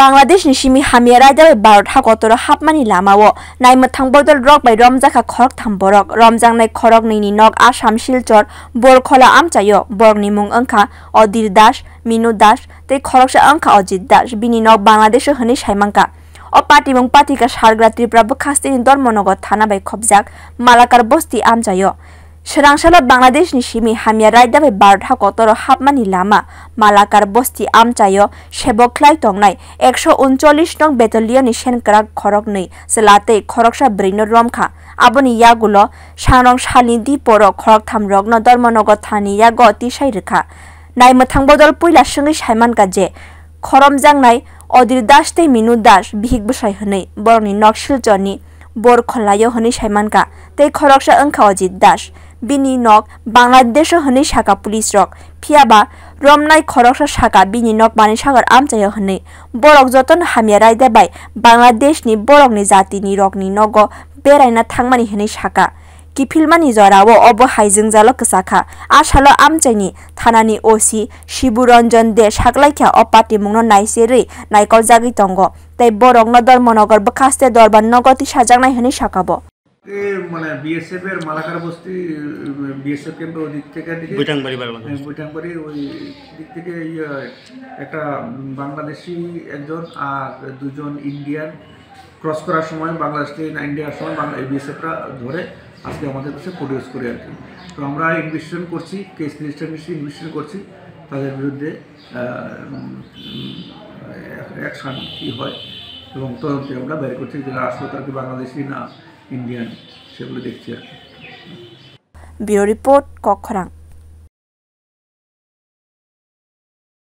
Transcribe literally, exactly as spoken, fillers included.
Bangladeshni simi hamya raida bai Bharat hakotoro hapmani lamao naimwthang bodol rok bai romjakha khoroktham borok. Romjaknai khoroknwini nok Assam Silchar Borkhola amchaio. Borokni mung wngkha Odir Das, Minu Das tei khoroksa wngkha Ajit Das. Bini nok Bangladesho hwnwi saimankha. O patimung patika sargra Tripura bwkhasteni Dharmanagar thana bai khopjak Malakar Bosti amchaio. Swrangsalo Bangladeshni simi hamya raida bai Bharat hakotoro hapmani lama Malakar Bosti amchaio sebok khlai tongnai ekso uncholish nong battalionni senkrak khoroknwi chwla tei khoroksa bwrwino romkha. Aboni yagulo sangrong salni diporo khoroktham rokno Dharmanagar thani yago tisai rwkha. Naimwthang bodol puila swngwi saimankha je khoromjaknai Odir Das tei Minu Das bihik bwsai hwnwi borokni nok Silchorni Borkholaio hwnwi saimankha tei khoroksa wngkha Ajit Das. Bini nok Bangladesho hwnwi sakha police rok. Phiyaba romnai khoroksa sakha bini nok Manisagar amchaio hwnwi. Borok jotono hamya raida bai Bangladeshni borokni jatini rokni nogo beraina thangmani hwnwi sakha. Kiphilmani jorao obo hai jwngjalo kwchakha. A salo amchaini thanani O C Shibu Ranjan De saklaikha o patimungno naicherwi naikoljagwi tongo tei borokno Dharmanagar bwkhaste Dorbar nogo tisajaknai hwnwi sakha bo. এ, মানে বিএসএফ এর মালাকার বস্তি, উম, বিএসএফ ক্যাম্পের ওদিক থেকে দিকে, বুইটাংবাড়ি বারো। হ্যাঁ, বুইটাংবাড়ি ওই দিক থেকে ইয়ে, একটা বাংলাদেশি একজন আর দুজন ইন্ডিয়ান ক্রস করার সময়, বাংলাদেশ থেকে ইন্ডিয়া আসার সময় বাংলা, বিএসএফরা ধরে আজকে আমাদের কাছে প্রডিউস করে আর কি। তো আমরা ইনভেস্টিগেশন করছি, কেস রেজিস্টার করছি, ইনভেস্টিগেশন করছি তাদের বিরুদ্ধে, আহ, উম, উম, অ্যাকশন কী হয় এবং তদন্তে আমরা বের করছি যে আসলে তারা কি বাংলাদেশি না ইন্ডিয়ান, সেগুলো দেখছি আর কি। Bureau Report, Kokkhorang.